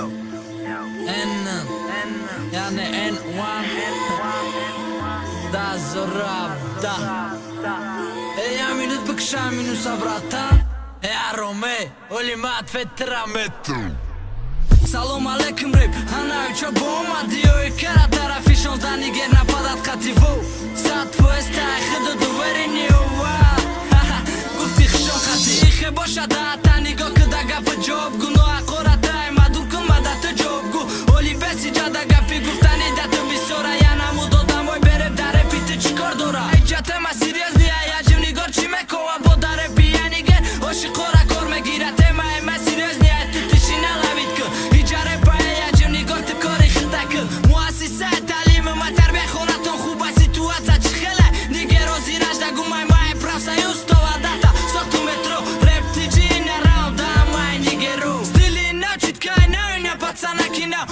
N, яъне N1 да зорабда. Я минут бикшам минуса, братан. Э, ароме, оли ма ответ трамету. Салом алейкум, реп, ҳанаючо бо омадӣ ой кара тарафи 16 нигер нападат қативу сад фоиз тайхиду дуверини ува гуфти хишон қати ихе бошада та нигоҳ кида гапи ҷавоб гуноҳ ҳақоратай мадур кун мадату ҷавобгӯ оли беси ҷада гапи гуфтани дату бисёра я намуд одамой береб дар репи ту чӣ кор дора иҷатема серьёзный яҷим нигор чӣ мекова бо дар репи я нигер ошиқора кор мегира темаи ма серьёзный ту тишина ловить кун иҷа репае яҷим нигор ту кори хита кун муассисаи таълими ма тарбияи хонатон хуб а ситуация чӣ хеле нигер озираш дагумай май профсоюз товадата сохту метро реп тиҷи на раунд май нигеру стили нав читкай нав ина пацанаки нав.